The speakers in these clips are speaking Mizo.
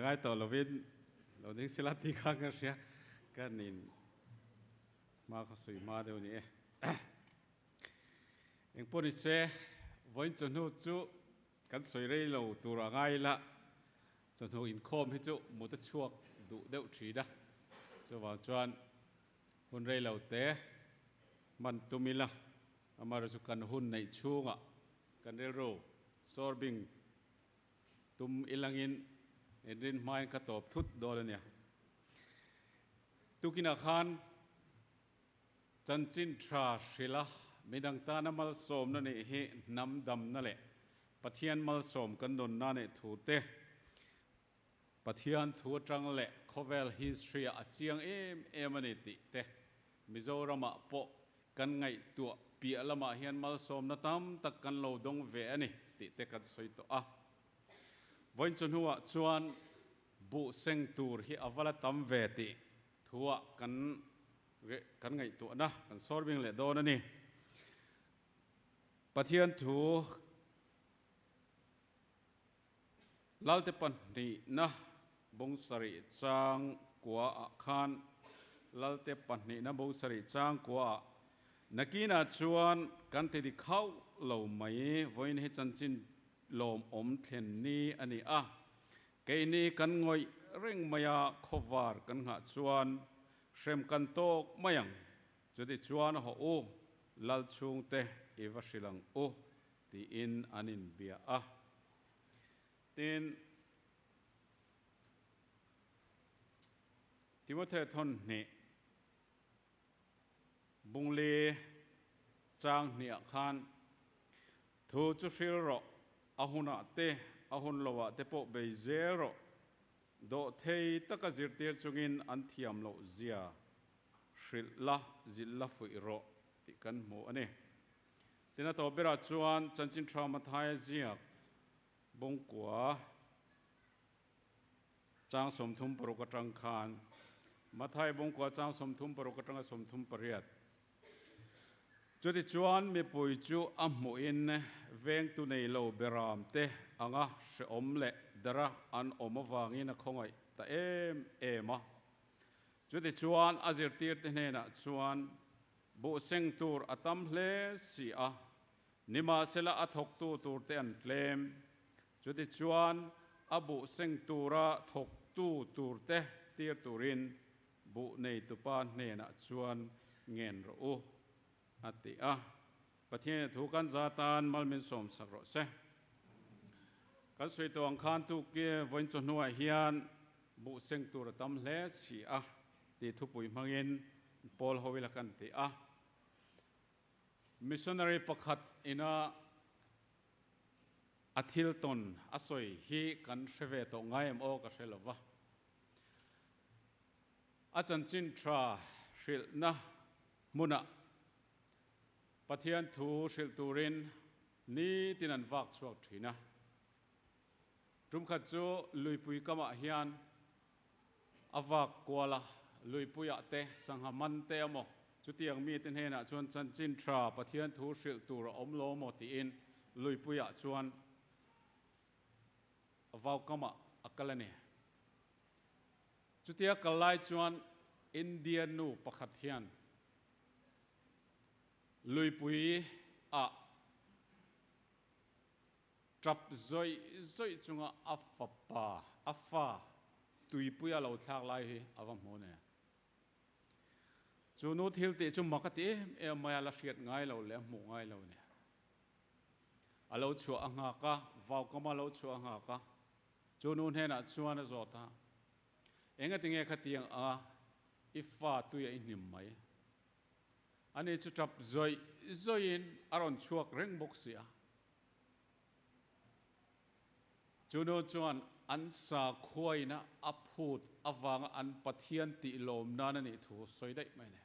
ngai tawh lovin lo ding sila tih kha ka hria ka nin hma kha sawi hma deuh a ni e. Engpawh ni se vawiin chawhnu chu kan sawi rei lo tur a ngai ila chawhnu inkhawm hi chu mut a chhuak duh deuh thin a, chuvang chuan hun rei lo te hman tum ila amaherawhchu chu kan hun neih chhungah kan rilru sawrbing tum ilangin inrin hmain ka tawp thut dawn a nia. Tukinah khan chanchin tha hrilh a, midang tana malsawmna nih hi hnam damna leh Pathian malsawm kan nunna nih thu te, Pathian thu atang leh khawvel history ah a chiang em em a ni tih te, Mizoramah pawh kan ngaihtuah piah lamah hian malsawmna tam tak kan lo dawng ve a ni tih te kan sawi tawh a. Vawiin chu hnuah chuan buh seng tur hi a va la tam ve tih thuah kan kan ngaihtuahna kan sawr bing leh dawn a ni. Pathian thu Lalte pahnihna bung sarih chang kua ah khan Lalte pahnihna bung sarih chang kua ah nakinah chuan kan ti dik hauh lo mai, vawiin hi chanchin lawmawm thlen ni a ni a, keini kan ngawih reng mai a khawvar kan nghah chuan hrem kan tawk mai ang, chuti chuan hawh u Lal chhungte i va hrilh ang u tiin an inbia a. Tin, Timothea thawn hnih bungli chang hniah khan thu chu hril rawh, a hunah te, a hun loah te pawh bei zel rawh, dawhthei taka zirtir chungin an thiam loh zia hrilh la, zilh la fuih rawh tih kan hmu a ni. Tin, a tawp berah chuan Chanchin Tha Mathaia ziak Bawngkua chang 36 atang khan Mathai Bawngkua chang 36 atanga 38 Chutichuan mipui chu a hmuhin vengtu nei lo beram te anga hrehawm leh dara an awm avangin a khawngaih ta em em a. Chutichuan a zirtirte hnenah chuan Buh seng tur a tam hle si a, nimahsela a thawktu turte an tlem. Chutichuan a buh seng tura thawktu turte tir turin buh neitupa hnenah chuan ngen rawh u, a ti a. Pathian thu kan za tan mal min sawmsak rawh se. Kan sawi tawh ang khan tuk vawiin chawhnuah hian buh seng tur a tam hle si a tih thupui hmangin Paul ho ila kan ti a. Missionary pakhat ina a thil tawn a sawi hi kan hre ve tawh ngai em aw ka hre lo va. A chanchin tha hrilhna hmunah Pathian thu hrilh turin nitin an vak chhuak thin a. Tumkhat chu luipui kamah hian a vak kual a, luipuiah te, sangha man te emaw, chutiang mite hnenah chuan chanchin tha Pathian thu hrilh tur a awm lo maw tiin luipuiah chuan vau kamah a kal a ni. Chutia kal lai chuan India nu pakhat hian luipui ah Tap zawih zawih chunga a fapa, a fa tuipui a lo thlak lai hi a va hmu nia. Chu nu thil tih chu mak a ti em em mai a, la hriat ngai lo leh a hmuh ngai lo nia. A lo chhuah a nghak a, vaukama lo chhuah a nghak a, chu nu hnenah chuan a zawt a, Engati nge khatiang a i fa tui a i hnim mai? Ani chu tap zawih zawihin a rawn chhuak reng bawk si a. Chu nu chuan an sakhuaina a phut avanga an Pathian tih lawm nan a nih thu sawi daih mai a ni.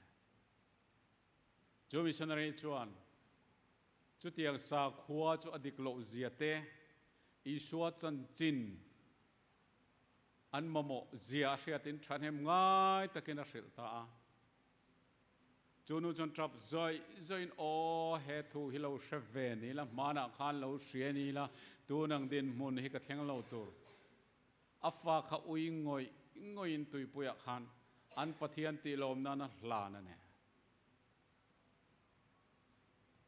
Chu missionary chuan chutiang sakhua chu a dik loh zia te, Isua chanchin an mamawh zia a hriatin thahnem ngai takin a hrilh ta a. Chu nu chuan tap zawih zawihin, Aw, he thu hi lo hre ve ni la, hmanah khan lo hria ni la, tun ang dinhmun hi ka thleng lo tur. A fa kha ui ngawih ngawihin tuipuiah khan an Pathian tihlawm nana hlan a ni.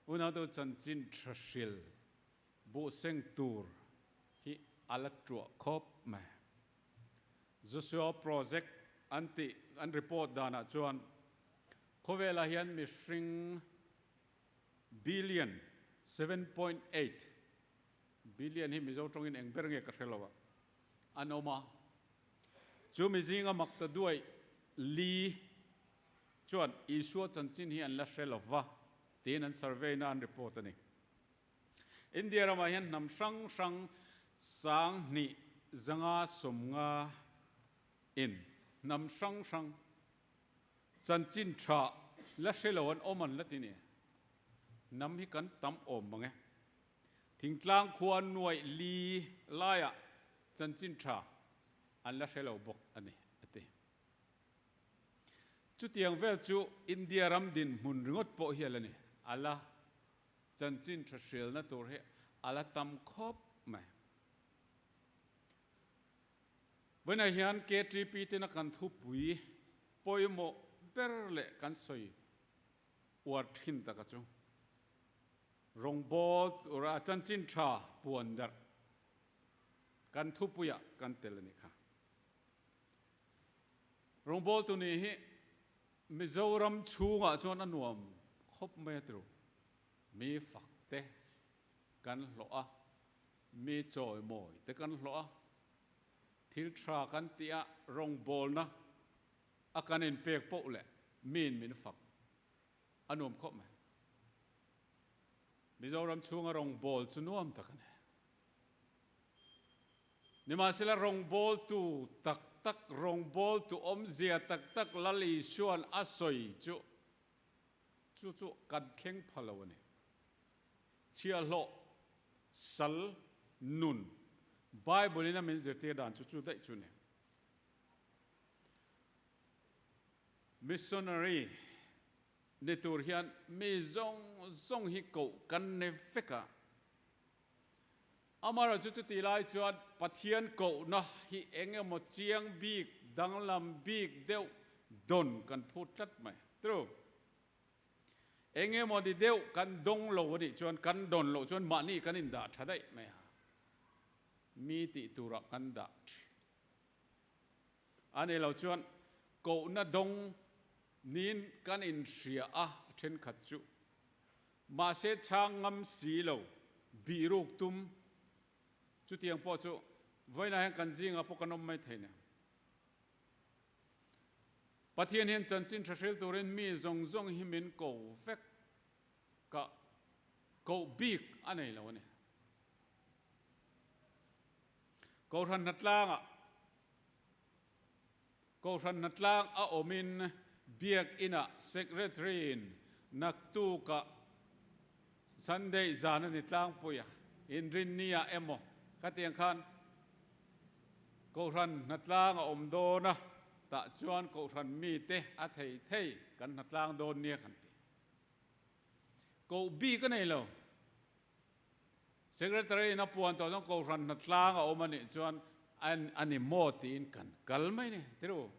Unautu chanchin tha hril buhseng tur hi a la tuah khawp mai. Joshua Project an tih an report danah chuan khawvelah hian mihring billion 7.8 billion hi Mizo tawngin eng ber nge ka hre lo a, an awm a. Chu mi zinga makta duai li chuan Isua chanchin hi an la hre lo va tiin an survey na an report a ni. India ramah hian hnam hrang hrang 2550 in hnam hrang hrang chanchin tha la hre lo an awm an la ti ni. Hnam hi kan tam awm mang e. Thingtlang khua nuaih li laiah chanchin tha an la hre lo bawk a ni, a ti. Chutiang vel chu India ram dinhmun ringawt pawh hi a la ni. A la chanchin tha hrilna tur hi a la tam khawp mai. Vawiinah hian KTP tena kan thupui pawimawh ber leh kan sawi uar thin taka chu rawngbawl tura chanchin tha puan darh kan thupuiah kan tel a nih kha. Rawngbawltu nih hi Mizoram chhungah chuan a nuam khawp mai a ti ru. Mi fak te kan hlawh a, mi chawimawi te kan hlawh a, thil tha kan tih a rawngbawlna a kan inpek poh leh miin min fak a nuam khawp mai. Mizoram chhunga rawngbâwl chu nuam tak a ni. Nimahsela rawngbâwltu tak tak, rawngbâwltu awmzia tak tak Lal Isua'n a sawi chu, chu chu kan thleng pha lo a ni. Chhiahhlawh, sal, nun, Bible-in a min zirtir dan chu chu daih chu a ni. Missionary ni tur hian mi zawng zawng hi koh kan ni vek a. Amaherawh chu chutih lai chuan Pathian kohna hi eng emaw chiang bik, danglam bik deuh dawn kan phut tlat mai. True. Eng emaw ni deuh kan dawng lo a nih chuan kan dawn loh chuan mahni kan indah tha daih mai a. Mi tih turah kan dah thin. A ni lo chuan kohna dawng niin kan inhria a, thenkhat chu. Mahse chhang ngam si lo, bih ruk tum. Chutiang pawh chu vawiinah hian kan zingah pawh kan awm mai thei nen. Pathian hian chanchin tha hril turin mi zawng zawng hi min ko vek ka koh bik a nei lo a ni. Kohhran hnatlangah Kohhran hnatlang a awmin Biakinah Secretary-in naktukah Sunday zan a ni tlangpui a, Inrinni-ah emaw khatiang khan Kohhran hnatlang a awm dawn a, tah chuan Kohhran mite a thei thei kan hnatlang dawn nia kan ti. Koh bik a nei lo. Secretary in a puan tawh chuan Kohhran hnatlang a awm a nih chuan a ni maw tiin kan kal mai ni tiru.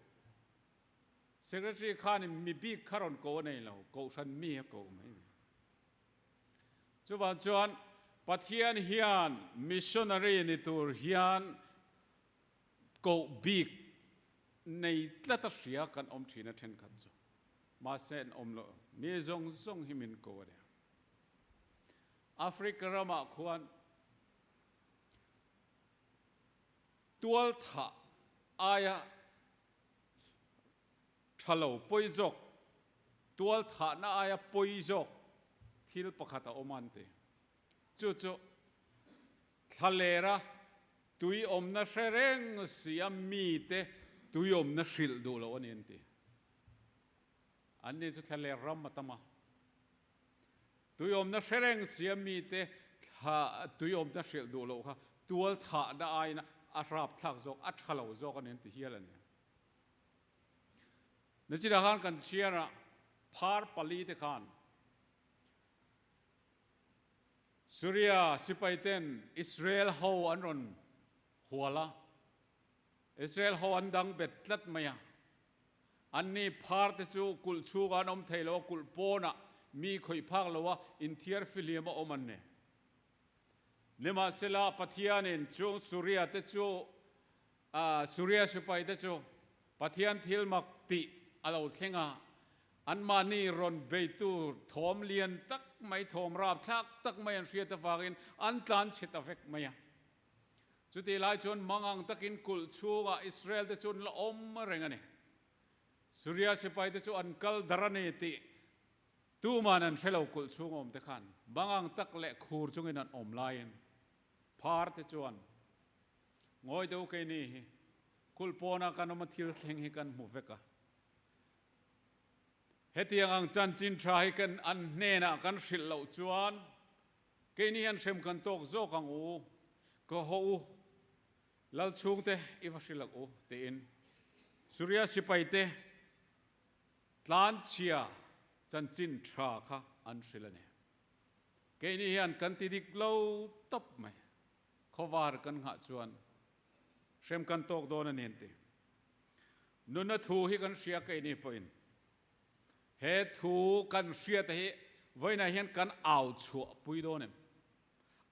Secretary khanin mi bik kha rawn koh a nei lo, Kohhran mi a koh mai ni. Chuvang chuan Pathian hian missionary ni tur hian koh bik nei tlat a hria kan awm thin a thenkhat chu. Mahse an awm lo, mi zawng zawng hi min ko a nia. Africa ramah khuan tual thah aia tha lo pawi zawk, tual thahna aia pawi zawk thil pakhat a awm a an ti. Chu chu thlalera tui awmna hre reng si a mite tui awmna hrilh duh loh a ni an ti. Anni chu thlaler ram a tam a. Tuiawmna hre reng sia mite thla tuiawmna hrilh duh loh kha tual thahna aiin a hrap thlak zawk, a tha lo zawk a ni an ti hial a ni. Nachinah khan kan chhiar a, phar pali te khan Suria sipai ten Israel ho an rawn hual a. Israel ho an dang bet tlat mai a. Anni phar te chu kulh chhungah an awm thei lo a, kulh pawnah mi khawih phak lo a, inthiar fihliam a awm an ni. Nimahsela, Pathianin chung Suria te chu, Suria sipai te chu Pathian thil mak tih a lo thleng a, anmahni rawn beitu thawm lian tak mai, thawm rapthlak tak mai an hriat avangin an tlan chhe ta vek mai a. Chutih lai chuan mangang takin kulh chhungah Israel te chu an la awm reng a ni. Suria sipai te chu an kal dar a ni tih tuman an hre lo kulh chhung awm te khan mangang tak leh khur chungin an awm laiin phar te chuan Ngawi deuh keini hi kulh pawnah kan awm a thil thleng hi kan hmu vek a. Hetiang ang chanchin tha hi kan an hnenah kan hrilh loh chuan Keini hian hrem kan tawk zawk ang u, ka haw u, Lal chhungte i va hrilh ang u, tiin Suria sipaite tlanchhia chanchin tha kha an hrilh a ni. Keini hian kan ti dik lo tawp mai, khawvar kan nghah chuan hrem kan tawk dawn a ni an ti. Nuna thu hi kan hria keini pawhin. He thu kan hriat hi vawiinah hian kan au chhuahpui dawn em?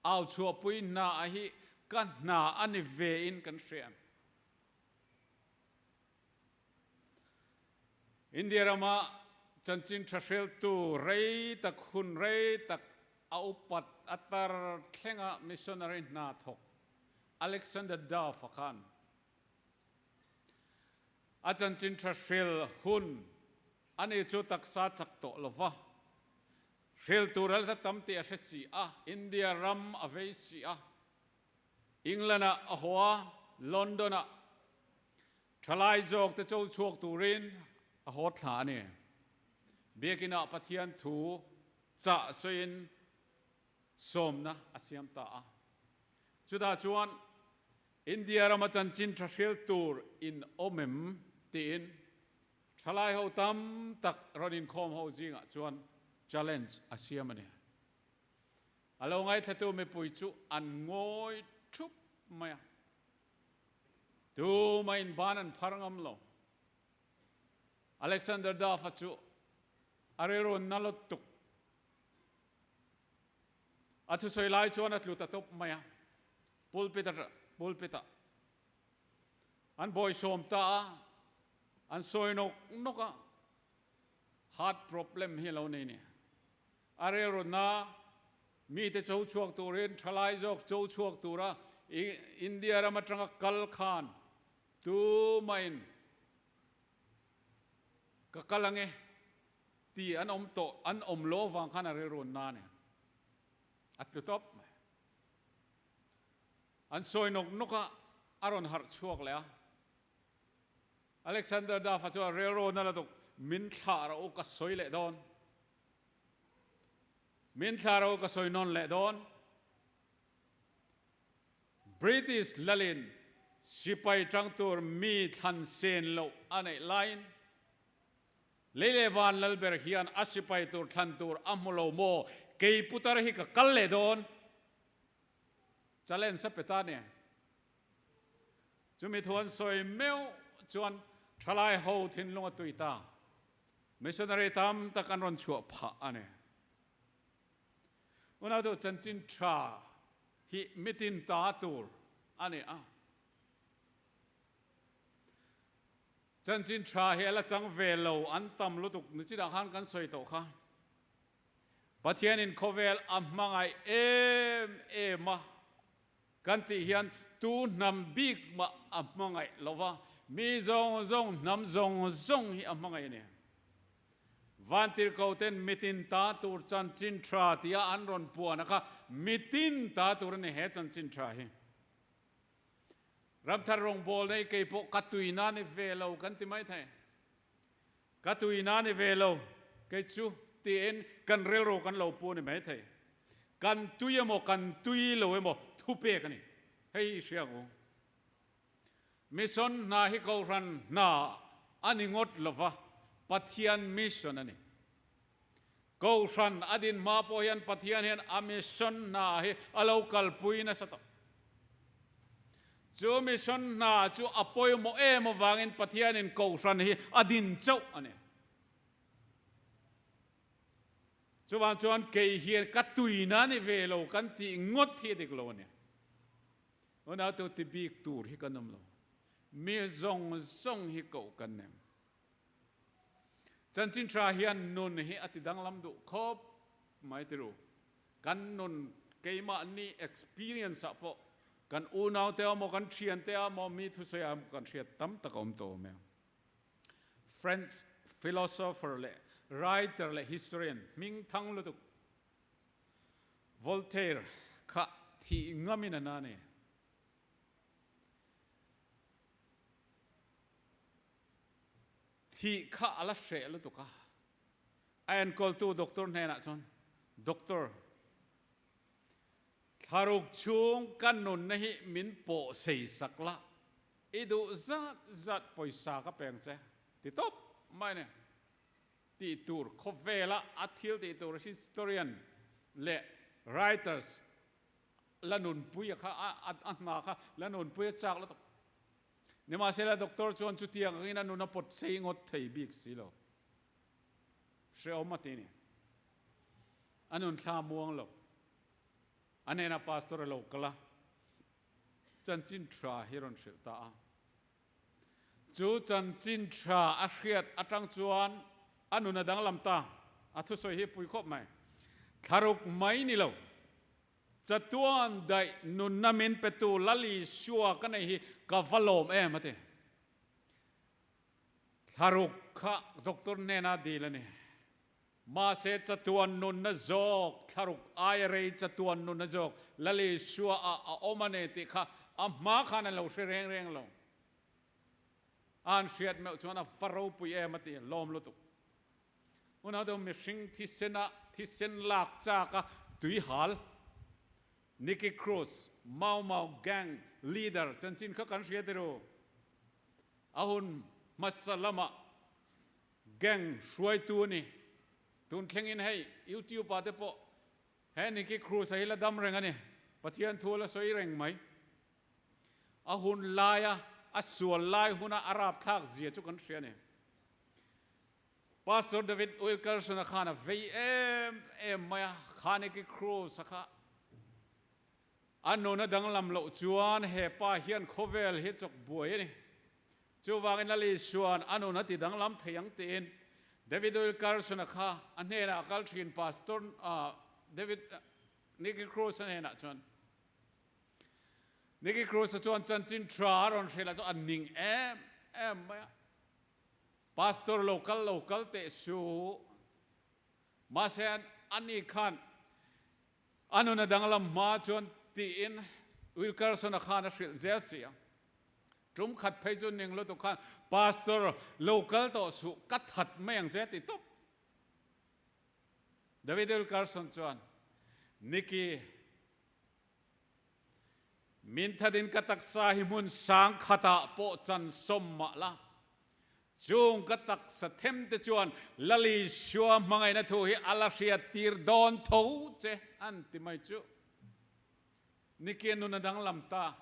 Au chhuahpui hna hi ka hna a ni ve in kan hria em? India rama chanchin tha hreltu rei tak hun rei tak a upat a tar thlenga missionary hna thawk Alexander Duff-a khan A chanchin tha hril hun a ni chu taksa chak tawh lo va, hril tur a la tam tih a hre si a, India ram a vei si a, England-ah a haw a, London-ah thalai zawk te cho chhuak turin a haw thla a ni. Biakinah Pathian thu chah sawiin sawmna a siam ta a. Chutah chuan India rama chanchin tha hril tur in awm em? tiin thalai ho tam tak rawn inkhawm ho zingah chuan challenge a siam a ni. A lo ngaithlatu mipui chu an ngawi thup mai a, tumah in ban an phar ngam lo. Alexander Duff-a chu a rilru na lutuk. A thusawi lai chuan a tlu ta tawp mai a, pulpit a pulpit ah an bawisawm ta a, an sawi nawk nawk a, heart problem hi a lo nei ni. A rilrutna mite cho chhuak turin thalai zawk cho chhuak tura India ram atanga kal khan tumahin ka kal ange Ti an awm tawh, an awm lo avang khan a rilru na nia. A tlu tawp mai. An sawi nawk nawk a, a rawn harh chhuak leh a. Alexander Duff-a chuan rilru na lutuk, Min thlah rawh u ka sawi leh dawn. Min thlah rawh u ka sawi nawn leh dawn. British lalin sipai tang tur mi thlan sen loh a neih laiin, Lei leh van Lalber hian a sipai tur thlan tur a hmu lo maw? Kei putar hi ka kal leh dawn. Challenge a pe ta nia. Chumi thu an sawi meuh chuan thalai ho thinlung a tui ta. Missionary tam tak an rawn chhuah phah a ni. Unautu chanchin tha hi mitin ta tur a ni a. Chanchin tha hi a la chang ve lo, an tam lutuk ni chinah khan kan sawi tawh kha. Pathianin khawvel a hmangaih em em a kan tih hian tu hnam bik mah a hmangaih lo va, mi zawng zawng, hnam zawng zawng hi a hmangaih a ni. Vantirhkoten mitin ta tur chanchin tha tia an rawn puan a kha mitin ta tur a ni he chanchin tha hi. Ramthar rawngbawl nei kei pawh ka tuina ni ve lo kan ti mai thei. Ka tuina ni ve lo kei chu tiin kan rilru kan lo pu ni mai thei. Kan tui emaw kan tui lo emaw thu pek a ni. Hei hi i hria ang u. Mission hna hi Kohhran hna a ni ngawt lova, Pathian mission a ni. Kohhran a din hma pawh hian Pathian hian a mission hna hi a lo kalpui nasa tawh. Chu mission hna chu a pawimawh em avangin Pathianin Kohhran hi a din chauh a ni. Chuvang chuan kei hian ka tuina ni ve lo kan tih ngawt hi a dik lo a ni. Unau ti bik tur hi kan awm lo. Mi zawng zawng hi koh kan nem. Chanchin tha hian nun hi a ti danglam duh khawp mai ti ru. Kan nun keimahni experience ah pawh kan unau te emaw kan thian te emaw mi thusawi ah emaw kan hriat tam tak a awm tawh awm e. French philosopher leh writer leh historian hming thang lutuk Voltaire kha thih ngamin a na ni. Thih kha a la hreh lutuk a, a enkawltu doctor hnenah chuan, Doctor, thlaruk chhung ka nunna hi min pawh sei sak la, i duh zat zat pawisa ka peng che, ti tawp mai ni. Tih tur khawvela a thil tih tur historian leh writers la nunpuia kha a hna kha la nunpuia chak lutuk. Nimahsela doctor chuan chutiang angin a nun a pawt sei ngawt thei bik si lo. Hrehawm a ti ni. A nun thla muang lo. A hnenah pastor a lo kal a, chanchin tha hi rawn hrilh ta a. Chu chanchin tha a hriat atang chuan a nun a danglam ta. A thusawi hi pui khawp mai. Thlaruk mai ni lo. Chatuan daih nunna min petu Lal Isua ka nei hi ka va lawm em a ti. Thlaruk kha doctor hnena dil a ni. Mahse chatuan nunna zawk, thlaruk aia rei chatuan nunna zawk Lal Isua ah a awm a ni tih kha a hma khan an lo hre reng reng lo. A han hriat meuh chuan a va ropui em a ti, lawm lutuk. Hunah chuan mihring thisena thisen lak chak a tui hal Nicky Cruz, Mau Mau Gang leader chanchin kha kan hria tirh. A hun hmasa lamah gang hruaitu a ni. Tun thlengin hei YouTube ah te pawh he Nicky Cruz a hi la dam reng a ni. Pathian thu a la sawi reng mai. A hun laia a sual lai huna a rapthlak zia chu kan hria a ni. Pastor David Wilkerson-a khan a vei em em mai a, Khaneki Cruz-a kha a nun a danglam loh chuan he pa hian khawvel hi chawk buai a ni. Chuvangin Lal Isua'n a nun a ti danglam thei ang tiin David Wilkerson-a kha a hnenah a kal thin Pastor David Nicky Cruz-a hnenah chuan Nicky Cruz-a chuan chanchin tha a rawn hrilh a chu a ning em em mai a. Pastor lo kal lo kal teh su. Mahse ani khan a nun a danglam hma chuan tiin Wilkerson-a khan a hrilh zel si a. Tum khat phei chu ning lutuk khan Pastor lo kal tawh suh ka that mai ang che ti tawp. David Wilkerson chuan Nicky Min thatin ka taksa hi hmun sang khatah pawh chan sawm mah la, chung ka taksa them te chuan Lal Isua hmangaihna thu hi a la hriat tir dawn tho che an ti mai chu. Nikian nun a danglam ta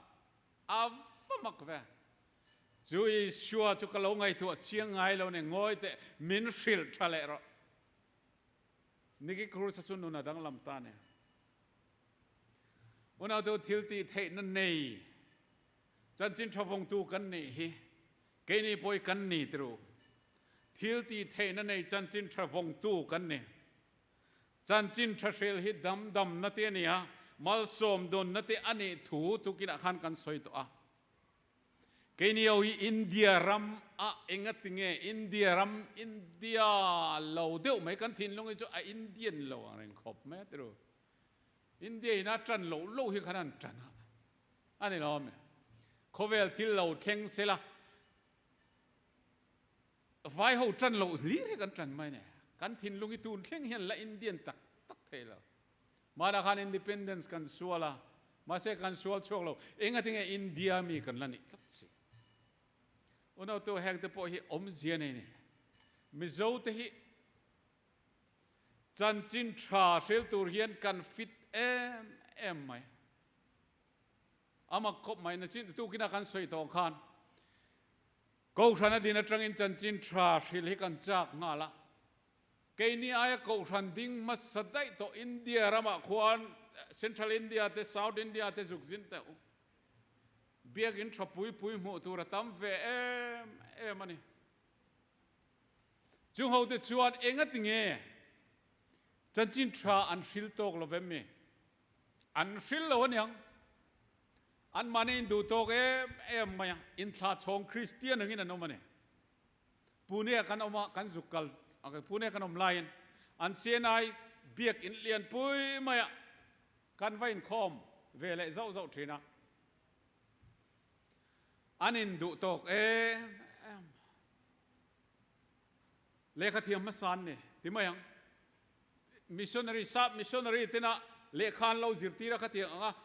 a va mak ve. Chu Isua chu ka lo ngaihtuah chiang ngai lo nen ngawi teh min hrilh tha leh rawh. Niki Cruz-a chu nun a danglam ta nia. Unautu thil tih theihna nei chanchin tha vawngtu kan nih hi keini pawh hi kan ni tiru. Thil tih theihna nei chanchin tha vawngtu kan ni. Chanchin tha hril hi dam damna te a ni a, malsawm dawnna te a nih thu tukinah khan kan sawi tawh a. Keini ho hi India ram a enga tinge India ram India lo deuh mai kan thinlung hi chu a Indian lo ang reng khawp mai a tiru. India in a tan loh loh hi khan an tan a a ni lo ami. Khawvel thil lo thleng sela vai ho tan loh hlir hi kan tan mai ne. Kan thinlung hi tun thleng hian la Indian tak tak thei lo. Mahna khan independence kan sual a, mahse kan sual chhuak lo. Engatinge India mi kan la nih tlat si. Unautu heng te pawh hi awmzia nei ni. Mizo te hi chanchin tha hril tur hian kan fit em em mai. A mak khawp mai na chin tukina kan sawi tawh khan Kohhran a din atangin chanchin tha hrilh hi kan chak nghal a. Keini aia Kohhran ding hmasa daih tawh India ramah khuan Central India te South India te zuk zin teh u. Biakin tha pui pui hmuh tur a tam ve em em a ni. Chung ho te chuan engati nge chanchin tha an hril tawk lo vem mi? An hril lo aniang. An mahni in duh tawk em em mai a, inthla chhawng Kristian angin an awm a ni. Pune ah kan awm a, kan zuk kal, Pune ah kan awm laiin an CNI biak in lian pui mai a, kan va inkhawm ve leh zauh zauh thin a. An in duh tawk em em. Lehkha thiam hmasa an ni ti mai ang. Missionary, sap missionary tena lehkha an lo zirtir a khatiang ang a,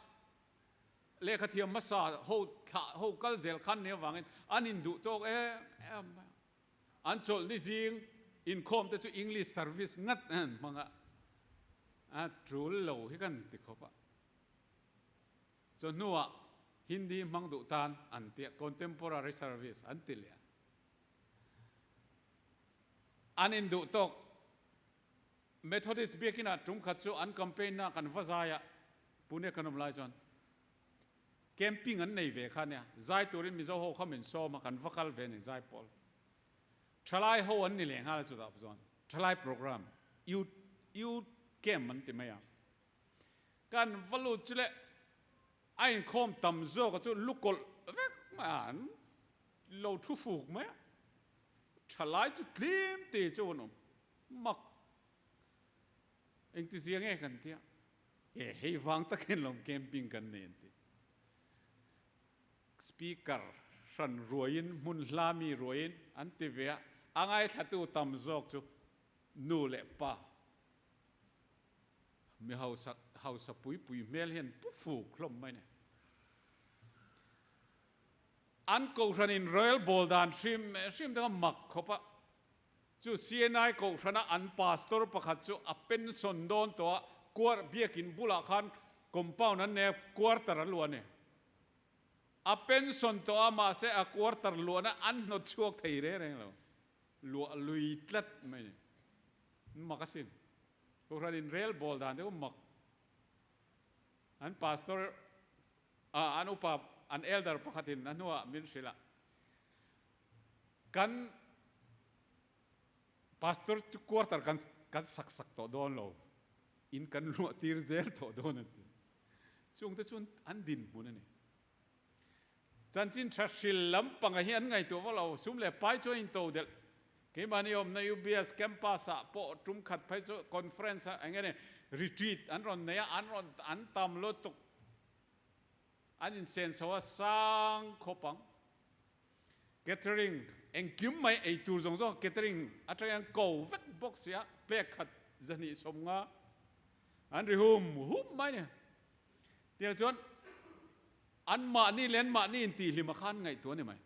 lehkha thiam hmasa ho thlah ho kal zel khan ni avangin an induh tawk em em mai a. An chawlhni zing inkhawm te chu English service ngat an hmang a, a tul lo hi kan ti khawp a. Chawhnuah Hindi hmang duh tan an ti a, contemporary service an ti leh a. An induh tawk Methodist biakinah tum khat chu an campaign na kan va zai a, Pune kan awm lai chuan camping an nei ve kha nia, zai turin Mizo ho kha min sawm a, kan va kal ve ni zai pawl. Thalai ho an ni leh nghal a chutah chuan thalai program youth youth camp an ti mai a. Kan va lut chu le a inkhawm tam zawk a chu lukawlh vek mai a, an lo thu fuk mai a, thalai chu tlim ti chu an awm mak. Engti zia nge kan tia, e hei vang takin lawm camping kan nei an ti. Speaker hran ruaiin hmun hla mi ruaiin an ti ve a, a ngaithlatu tam zawk chu nu leh pa Mi hausa hausa pui pui hmel hian pu fuk hlawm mai ni. An kohhran in Royal Ball dan hrim hrim te kha mak khawp a. Chu CNI kohhrana an pastor pakhat chu a pension dawn tawh a, kuar biakin bulah khan compound an nei a, quarter a luah a ni. A pension tawh a, mahse a quarter luahna an hnawt chhuak thei reng reng lo. Luah lui tlat mai ni. Mak asin. Kohhran in rel bawl dan te pawh mak. An pastor ah an upa an elder pakhat in a hnuah min hrilh a, kan pastor chu quarter kan kan sak sak tawh dawn lo, in kan luah tir zel tawh dawn an ti. Chung te chu an dinhmun a ni. Chanchin tha hril lampanga hi an ngaihtuah vak lo, sum leh pai chuan in to delh. Keimahni awmna UBS campus ah pawh tum khat phei chu conference ah eng nge ni retreat an rawn nei a, an rawn an tam lutuk. An insenso a sang khawp ang. Catering engkim mai ei tur zawng zawng catering atangin an ko vek bawk si a, plate khat zahnih 50 an ri hum hum mai ni. Tiang chuan an mahni leh an mahni intihhlim a khan ngaihtuah a ni mai.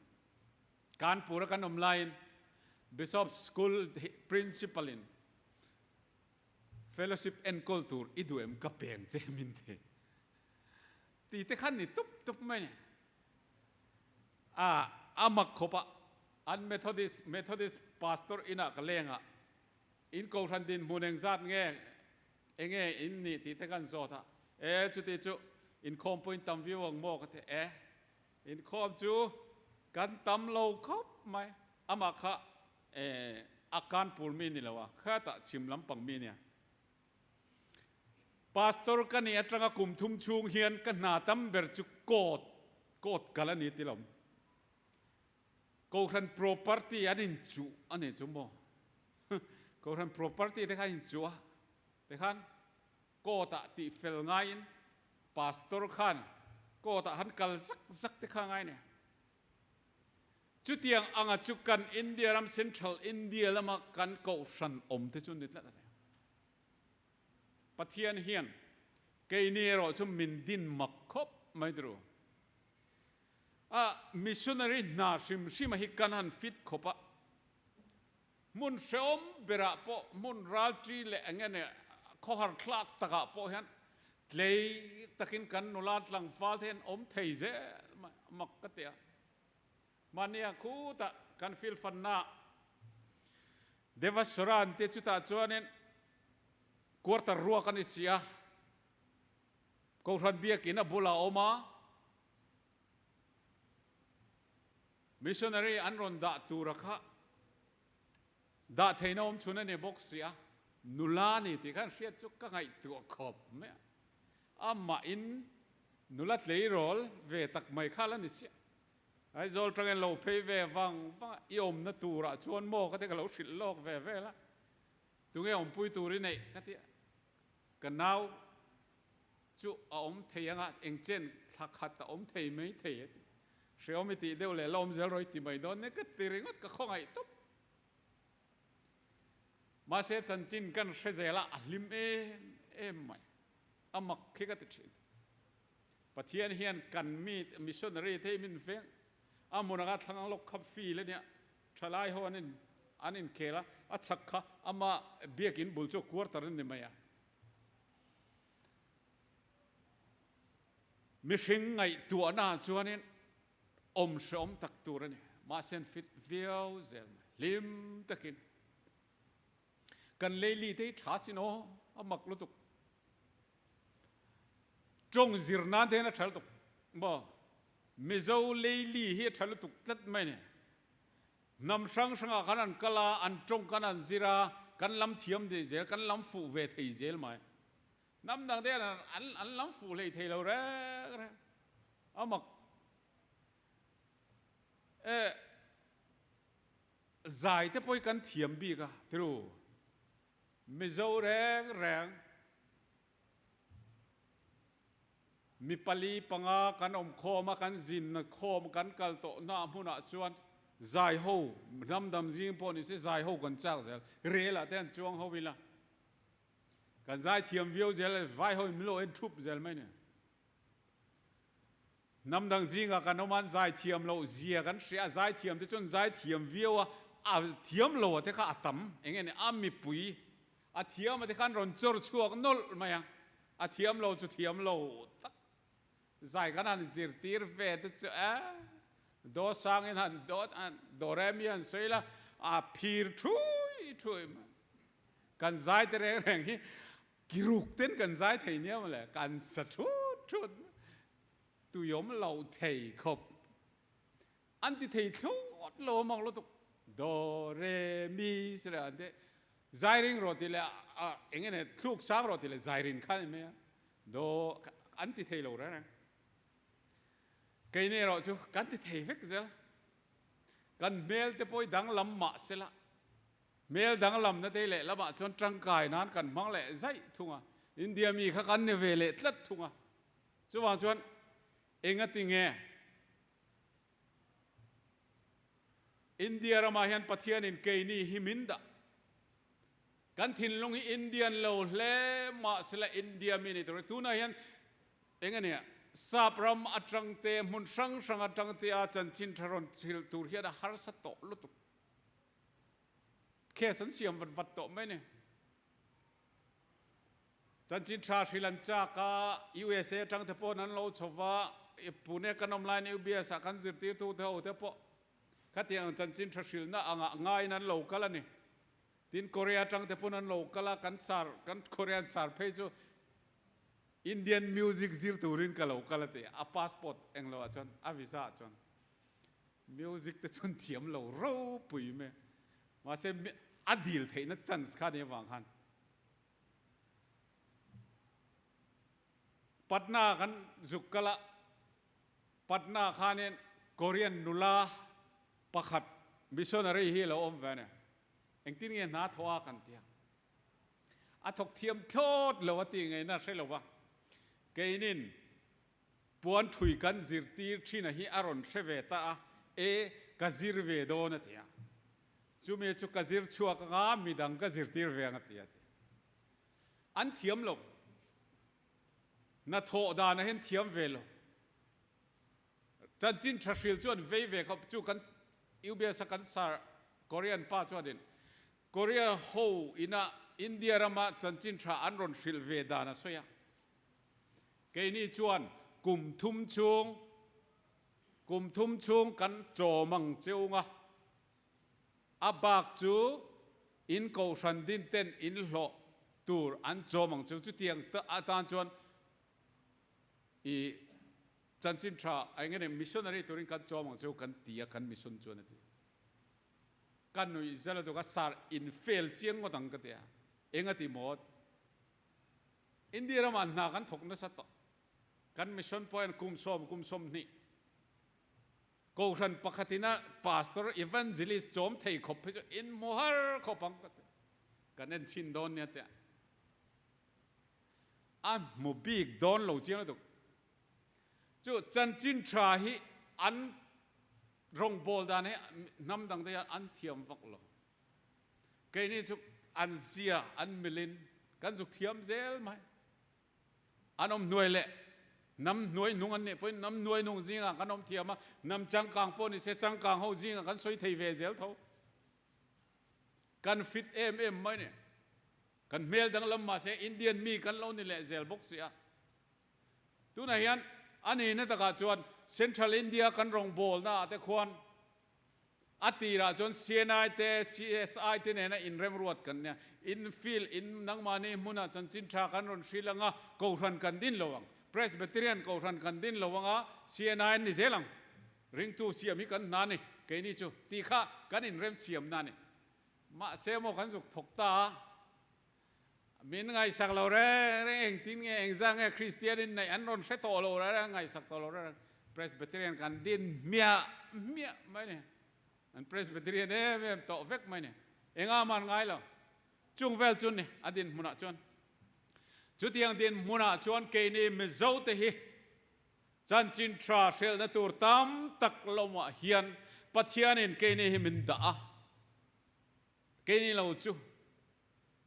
Kanpur a kan awm laiin Bishop School Principal in Fellowship enkawl tur i duh em ka peng che min ti. Ti te khan ni tup tup mai ni. A a mak khawp a, an Methodist Methodist Pastor inah ka leng a, in kohhran dinhmun engzat nge Enge in nih tih te kan zawt a, e chuti chu inkhawm pawh in tam viau ang maw ka ti e, inkhawm chu kan tam lo khawp mai, amah kha e a Kanpur mi ni lo a, khatah chhim lampang mi nia. Pastor ka nih atanga kum thum chhung hian ka hna tam ber chu court, court kal a ni ti lo. Kohhran property an inchuh a ni chu maw? Kohhran property te kha a inchuh a, tikhan court ah tih fel ngaiin pastor khan court ah han kal zak zak te kha ngai nia. Chutiang anga chu kan India ram Central India lama kan kohhran awm te chu ni tlat a ni. Pathian hian keini erawh chu min din mak khawp mai turu. A missionary hna hrim hrim a hi kan han fit khawp a, hmun hrehawm berah pawh hmun ralṭi leh eng nge ni khawhar thlak takah pawh hian Tlei takin kan nula tlangval te hian awm thei zel mai mak ka ti a. Mahnia khutah kan fil fanna Devaswaran te chutah chuanin quarter ruak a ni si a, Kohhran biakin a bulah a awm a, Missionary an rawn dah tura kha dah theihna awm chhun a ni bawk si a, nula ni tih khan hriat chu ka ngaihtuah khawp mai a, amahin nula tleirawl ve tak mai kha la ni si a, Aizawl tangin lo phei ve vang vang a, i awmna turah chuan maw ka ti ka lo hrilh lawk ve vel a, tunge awmpui tur i neih ka ti a, ka nau chu a awm thei anga engchen thla khat a awm thei mai thei a ti. Hreawm i tih deuh leh la awm zel rawh i ti mai dawn nia ka ti ringawt ka khawngaih tawp. Mahse chanchin kan hre zel a, a hlim em em mai. A mak khi ka ti thin. Pathian hian kan mi missionary te hi min veng a hmun anga thlang lawk kha feel a nia. Thalai ho an in an inkhel a, a chhak kha ama biakin bul chu quarter a ni mai a. Mihring ngaihtuahna ah chuanin awm hreawm tak tur a ni. Mahse an fit viau zel mai. Hlim takin kan leili te hi tha sin aw, a mak lutuk. Tawng zir nan te hian a tha lutuk maw? Mizo leili hi a tha lutuk tlat mai a ni. Hnam hrang hrangah khan an kal a, an tawng khan an zir a, kan lam thiam thei zel, kan lam fuh ve thei zel mai. Hnam dang te hian an lam fuh hlei thei lo reng reng. A mak e, zai te pawh hi kan thiam bik a, thiru Mizo reng reng. Mi pali panga kan awm khawm a, kan zin khawm, kan kal tawh hna hmunah chuan zai ho, hnam dam zing pawh ni se zai ho kan chak zel. Rel ah te an chuang ho ila, kan zai thiam viau zel, vai ho in min lo en thup zel mai ni. Hnam dang zingah kan awm a, an zai thiam loh zia kan hria a, zai thiam te chuan zai thiam viau a, a thiam lo a te kha a tam, eng nge ni, a mipui a thiam a te khan rawn chawr chhuak nawlh mai a, a thiam lo chu thiam lo tak zai kan han zirtir ve te chu e, do sangin han do do remi han sawi la, a phir thui thui mai, kan zai te reng reng hi Ki ruk ten kan zai thei nia mawle, kan sa thut thut tuiawm lo thei khawp an ti thei thlawt lo amang lutuk do re mi se le an ti zai ring rawh tih leh a eng nge thluk sang rawh tih leh zai rin kha a ni mai a do an ti thei lo reng reng keini erawh chu kan ti thei vek zel kan hmel te pawh hi danglam mah sela Hmel danglamna te leh lamah chuan tangkai nan kan hmang leh zaih thung a, India mi kha kan ni ve leh tlat thung a. Chuvang chuan engati nge India ramah hian Pathianin keini hi min dah? Kan thinlung hi Indian lo hle mahsela India mi ni tur tunah hian eng ania sap ram atangte hmun hrang hrang atangte a chanchin tha rawn thil tur hian a harsa tawh lutuk. Case an siam vat vat tawh mai ni. Chanchin tha hril an chak a, USA atang te paw'n an lo chho va, Pune kan awm laiin UBS ah kan zirtirtu te ho te pawh khatiang chanchin tha hrilhna angah ngaiin an lo kal a ni. Tin, Korea atang te paw'n an lo kal a, kan sar, kan Korean sar phei chu Indian music zir turin ka lo kal a ti, a passport englo ah chuan, a visa ah chuan. Music te chuan thiam lo ropui mai a, mahse a dil theihna chance kha ni avang khan Patna kan zuk kal a, Patna khanin Korean nula pakhat missionary hi a lo awm ve a ni, engtin nge hna thawh a kan ti a, a thawk thiam thlawt lo a tih ngaihna a hre lo va, keinin Puan thui kan zirtir thin a hi a rawn hre ve ta a, E, ka zir ve dawn a ti a. Chumi chu ka zir chhuak anga midang ka zirtir ve ang a ti a ti. An thiam lo. Hnathawh dan ah hian thiam ve lo. Chanchin tha hril chu an vei ve khawp chu kan UBS a kan sar Korean pa chuanin Korea ho ina India rama chanchin tha an rawn hrilh ve dan a sawi a. Keini chuan kum thum chhung, kum thum chhung kan chawm ang cheu nga, a bak chu in kohhran din ten in hlawh tur an chawm ang cheu. Chutiang atan chuan i chanchin tha eng nge missionary turin kan chawm ang cheu kan ti a, kan mission chuan a ti. Ka nuih zel a tuk a, sir in fail chiang ngawt ang ka ti a, eng a ti maw? India ramah hna kan thawk nasa tawh. Kan mission pawhin kum sawm kum 20 Kohhran pakhatin a pastor evangelist chawm thei khawp hi chu in hmu har khawp ang ka ti. Kan en chhin dawn nia tia. A hmu bik dawn lo chiang lutuk. Chu chanchin tha hi an rawngbawl dan hi hnam dang te hian an thiam vak lo. Keini chu an zia an milin kan zuk thiam zel mai. An awm hnuai leh hnam hnuai hnung an nih pawhin hnam hnuai hnung zingah kan awm thiam a, hnam changkang pawh ni se changkang ho zingah kan sawi thei ve zel tho. Kan fit em em mai ni. Kan hmel danglam mahse Indian mi kan lo ni leh zel bawk si a. Tunah hian a nihna takah chuan Central India kan rawngbawlna ah te khuan A tirah chuan CNI te, CSI te nena inremruat kan nia. In field, in nangmahni hmunah chanchin tha kan rawn hrilh ang a, Kohhran kan din lo ang. Presbyterian Kohhran kan din lo ang a, CNI an ni zel ang. Ringtu siam hi kan hna a ni, keini chu. Tih kha kan inremsiamna a ni. Mahse maw kan zuk thawk ta a, min ngaihsak lo reng reng, engtin nge, engzah nge Kristian in neih an rawn hre tawh lo reng reng, ngaihsak tawh lo reng reng. Presbyterian kan din hmiah hmiah mai ni. An Presbyterian em em tawh vek mai ni. Enga man ngai lo. Chung vel chu ni a din hmunah chuan. Chutiang din hmunah chuan keini Mizo te hi chanchin tha hrelna tur tam tak lomah hian Pathianin keini hi min dah a. Keini lo chu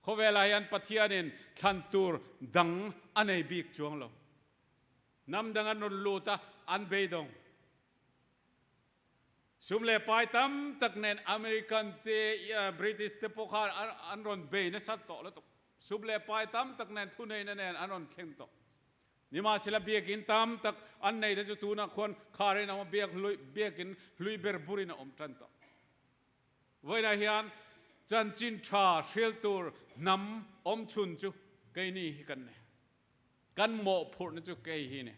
khawvelah hian Pathianin thlan tur dang a nei bik chuang lo. Hnam dang an rawn lut a, an beidawng. Sum leh pai tam tak nen American te, British te pawh khan an rawn bei nasa tawh lutuk. Sum leh pai tam tak nen thuneihna nen an rawn thleng tawh. Nimahsela biakin tam tak an nei te chu tunah khuan kharin a awm a, biak hlui, biakin hlui ber burin a awm tan tawh. Vawiinah hian chanchin tha hril tur hnam awmchhun chu keini hi kan ni. Kan mawhphurhna chu kei hi ni.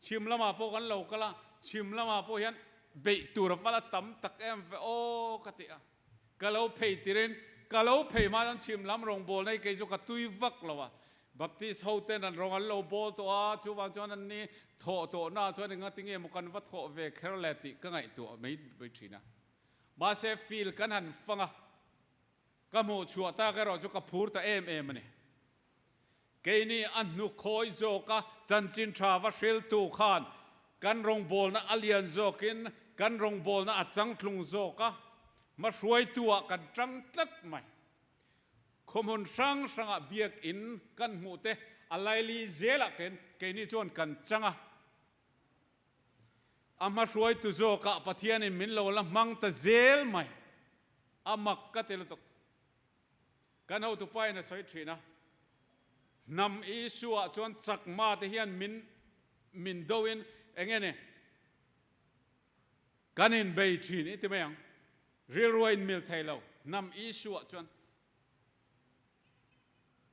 Chhim lamah pawh kan lo kal a, chhim lamah pawh hian beih tur a vala tam tak em ve aw ka ti a. Ka lo phei tirin ka lo phei hma chuan chhim lam rawngbawlna hi kei chu ka tui vak lo a. Baptist ho ten an rawng an lo bawl tawh a, chuvang chuan an ni thawh tawh na chuan enga tinge maw kan va thawh ve kher le tih ka ngaihtuah mai mai thin a. Mahse field kan han fang a, ka hmuh chhuah tak erawh chu ka phur ta em em a ni. Keini a hnukhawi zawka chanchin tha va hriltu khan kan rawngbawlna a lian zawkin kan rawngbawlna a changtlung zawk a, hmahruaitu-ah kan tang tlat mai. Khawhmun hrang hrangah biakinn kan hmuh te a laili zelah keini chuan kan chang a. A hmahruaitu zawkah Pathianin min lo la hmang ta zel mai. A mak ka ti lutuk. Kan hotupain a sawi thin a, Hnam Isua chuan chakma te hian min min doin eng nge ni kan inbei thin i ti mai ang. Rilru a inmil thei lo. Hnam Isua chuan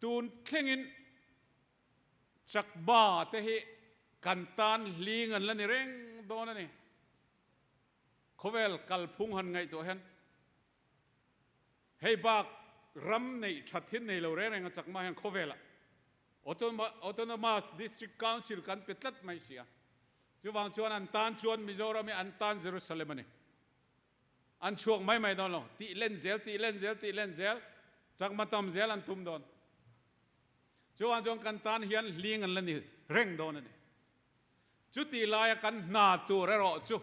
tun thlengin chakma te hi kan tan hling an la ni reng dawn a ni. Khawvel kalphung han ngaihtuah hian hei bak ram neih that hi nei lo reng reng a chakma hian khawvelah Autonomous District Council kan pe tlat mai si a. Chuvang chuan an tan chuan Mizoram hi an tan Jerusalem a ni. An chhuak mai mai dawn lo. Tih len zel, tih len zel, tih len zel, chakma tam zel an tum dawn. Chuvang chuan kan tan hian hling an la ni reng dawn a ni. Chutih laia kan hna tur erawh chu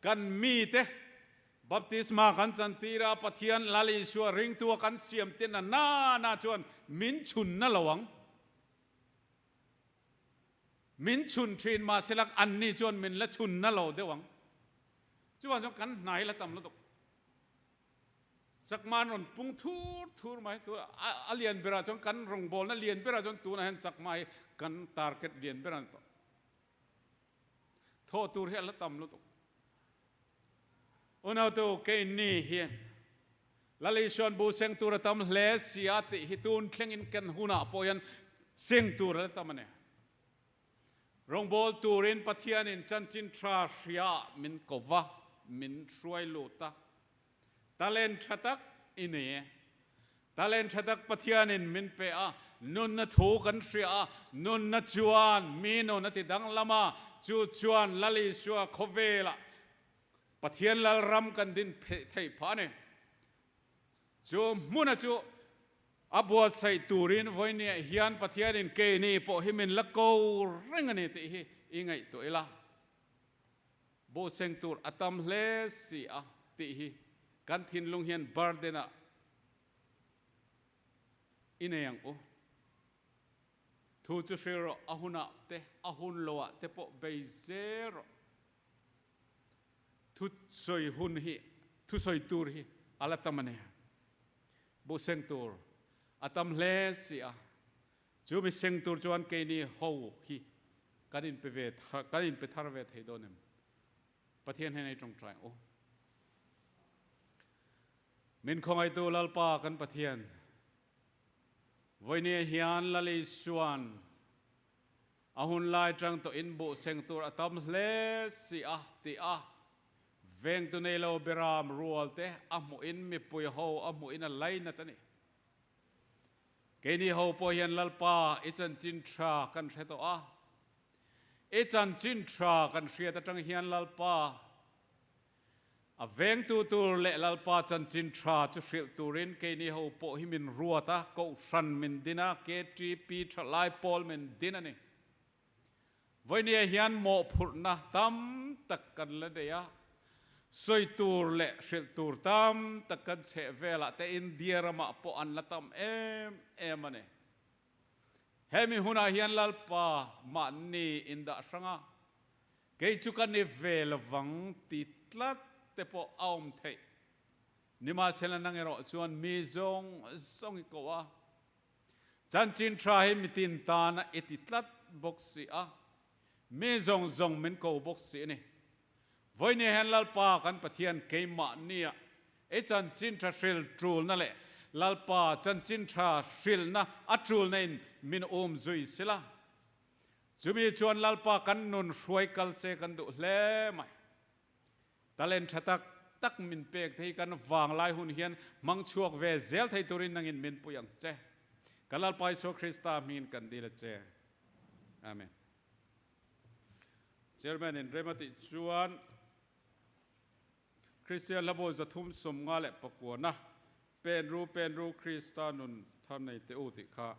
kan mite baptisma kan chantir a, Pathian Lal Isua ringtua kan siam te na na na chuan min chhun na lo ang. Min chhun thin mahse lak anni chuan min la chhun na lo deuh ang. Chuvang chuan kan hna hi la tam lutuk. Chakma an rawn pung thur thur mai. Tu a lian berah chuan kan rawngbawlna lian berah chuan tunah hian Chakma hi kan target lian ber a ni tawh. Thawh tur hi a la tam lutuk. Unautu keini hian Lal Isuan bu seng tur a tam hle si a tih hi tun thlengin kan hunah pawh hian seng tur a la tam a ni. Rawngbawl turin Pathianin chanchin tha hria min ko va, min hruai lut a. Talent tha tak i nei e. Talent tha tak Pathianin min pe a, nunna thu kan hria a, nunna chuan mi nun a ti danglam a, chu chuan Lal Isua khawvelah Pathian Lalram kan din theih phah a ni. Chu hmuna chu a buatsaih turin vawinia hian Pathianin keini pawh hi min la ko reng a ni tih hi i ngaihtuah ila. Buh seng tur a tam hle si a tih hi kan thinlung hian burden ah i nei ang u. Thu chu hril rawh, a hunah te, a hun loah te pawh bei zel rawh. Thu sawi hun hi, thu sawi tur hi a la tam a ni. Buh seng tur a tam hle si a. Chu mi seng tur chuan keini ho hi kan inpe ve kan inpe thar ve thei dawn em? Pathian hian ei tawngtai ang u. Min khawngaitu Lalpa kan Pathian, vawinia hian Lal Isuan a hun lai tang tawh in buh seng tur a tam hle si a ti a, vengtu nei lo beram rual te a hmuh in mipui ho a hmuh in a lainat a ni. Keini ho pawh hian Lalpa i chanchin tha kan hre tawh a, i chanchin tha kan hriat atang hian Lalpa a vengtu tur leh Lalpa chanchin tha chu hrilh turin keini ho pawh hi min ruat a, Kohhran min din a, KTP thalai pawl min din a ni. Vawinia hian mawhphurhna tam tak kan la nei a, sawi tur leh hrilh tur tam tak kan chheh velah te India ramah pawh an la tam em em a ni. Hemi hunah hian Lalpa mahni indah hrang a, kei chu ka ni ve lovang ti tlat te pawh a awm theih. Nimahsela nang erawh chuan mi zawng zawng i koh a. Chanchin tha hi mitin tana i ti tlat bawk si a, mi zawng zawng min ko bawk si a ni. Vawinia hian Lalpa kan Pathian keimahnia i chanchin tha hril tulna leh Lalpa chanchin tha hrilhna a tulna in min um zui sila. Chumi chuan Lalpa kan nun hruai kal se kan duh hle mai. Talent tha tak tak min pek thei kan vanglai hun hian hmang chhuak ve zel thei turin nangin min pui ang che. Kan Lalpa Isua Krista hmingin kan dil a che. Amen. Chairman in rem a tih chuan Kristian Hlabawi 359 Penru Penru Krista nun thar nei teh u tih kha.